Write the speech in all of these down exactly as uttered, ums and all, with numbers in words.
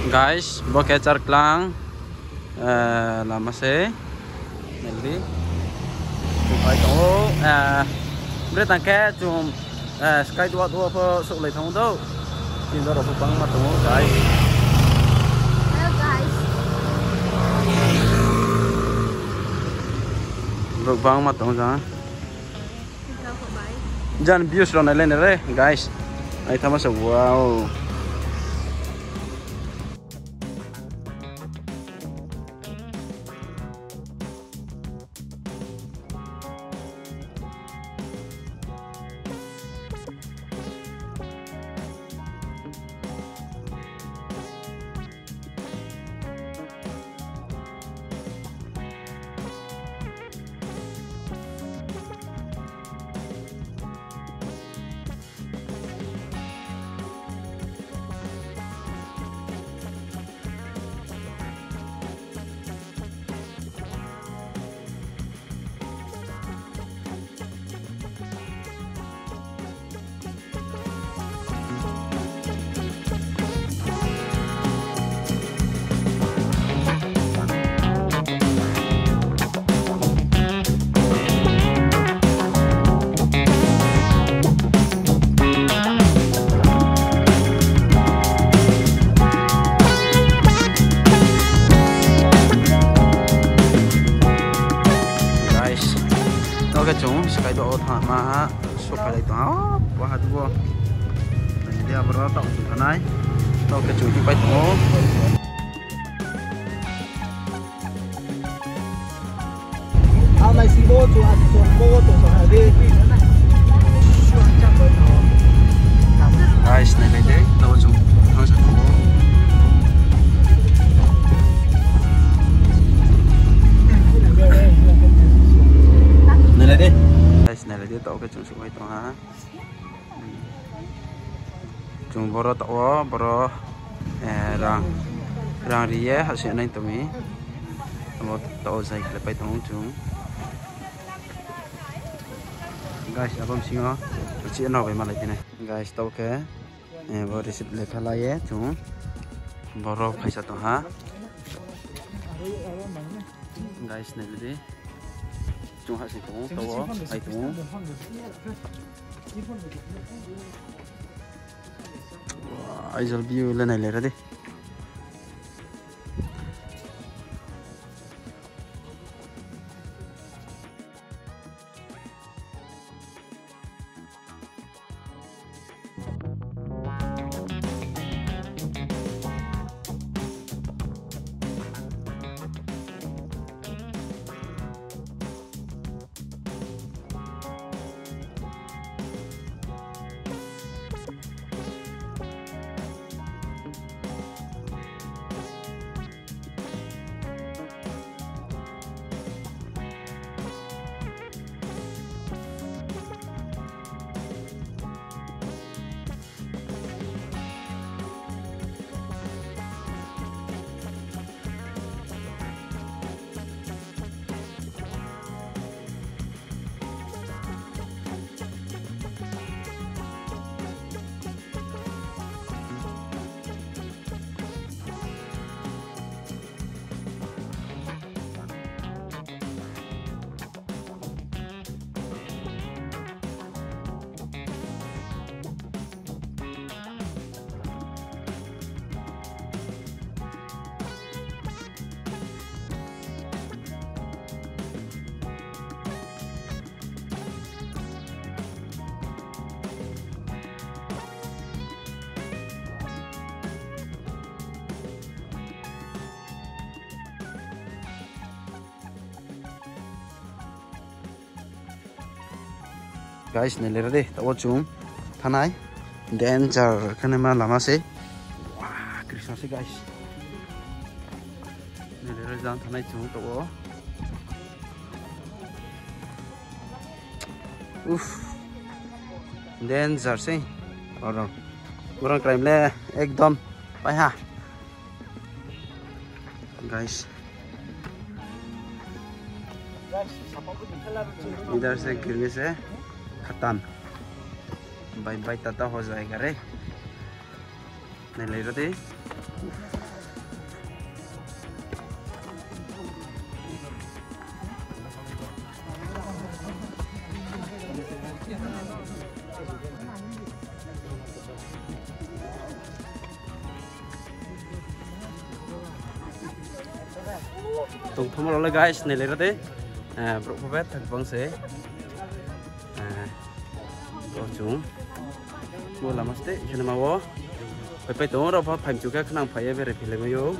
Guys, bo khe Charklang, eh, lama se. Nai di. Chung phai tong ou, eh, bre tang khe chung, eh, sky duat wo pho souhlai thanng ou do. Tini jora pho bangma tong ou, guys. Hello, guys. Brouh bangma tong ou jang. Jan views rao nailai nai re, guys. Naithaoma se, wow. Guys, taoh khe chung sky duat wo thanngma ha, souhphailai tong ha, o, bo ha dubo. Nai di, aboro taoh chung thanng nai. Taoh khe chung hingpai tong ou. Guys, nailai di, taoh chung thanng sa tong ou. Nailai di. Guys, nailai di, taoh khe chung souhphai tong ha. Chung boro taoh wo, boro, eh, rang, rang ri ye hahsoing nai tong mi. Abo taoh wo zai khlai pai tong ou chung. Guys, abo bsing yo uchih no bai malai phi nai. Guys, taoh khe, eh, bo receipt lekha la ye chung boro phaisa tong ha. Guys, nai di. Chung hahsoing tong ou, taoh wo phai tong ou. Aizawl view le nailai ra di. Guys, nailai ra di, taoh wo chung thanng nai. Danger khe naima lama se. Wah, krisna se, guys. Nailai ra, jang thanng nai chung taoh wo. Uff. Danger se. Orang, orang crime le ekdom pai ha. Guys. इधर से गिरने से खत्म। Bye bye, Tata हो जाएगा रे। Nailai ra di. Tongthamo rao le guys, nailai ra de. Eh, brouh pho betha bang se. Eh, to chung. Bo lama ste, khe nama wo. Pai pai tong rao pho, phai mchu khe khnang phai ye bere philai mai ou.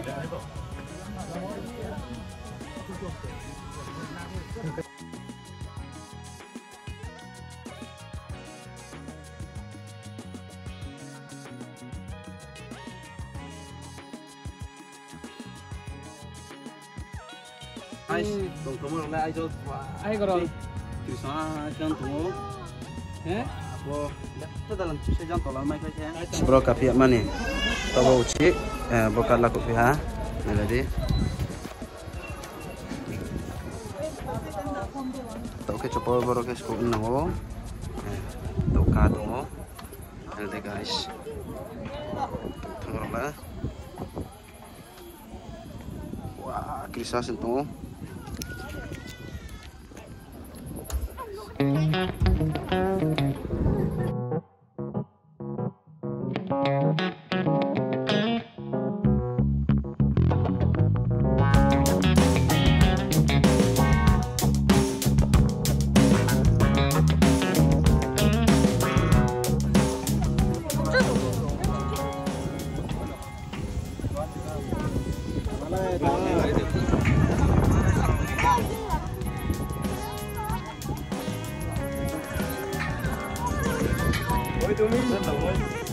Guys, tongthamo rao le aijo. Ai goro. Tuisa khe tong ou. He? Abo, to dalam tuisa jang tola mai khe. Bro kaphi mani. Tabo uchi, eh, bo kala kophi ha. Nailai di. Tau khe chopol borok khe suk nang ou. Eh, doka tong ou. Nailai di guys. Tongthamo rao le. Wah, krisa se tong ou.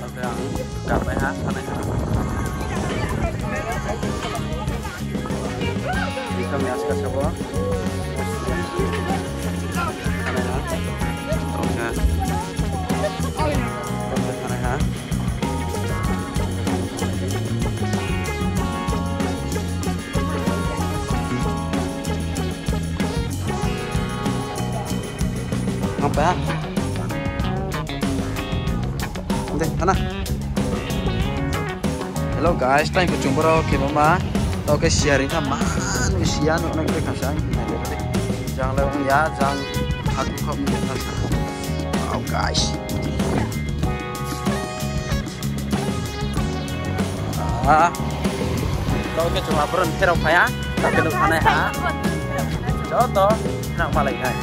Oke, ang kapai ha, thanai ha. Ikam ya ska sabo. Thanai ha. Oke. Oke, thanai ha. Apa? Deh, mana? Hello guys, tang ko chung boro khe mama. Tau khe siya ring tha man, siya no nang khe khasa. Jang le ong ya, jang hatu khop ni khasa. Wow guys. Ah. Tau khe chung aporon pherao phaya, tau khe no thanai ha. Joto nang malai nai.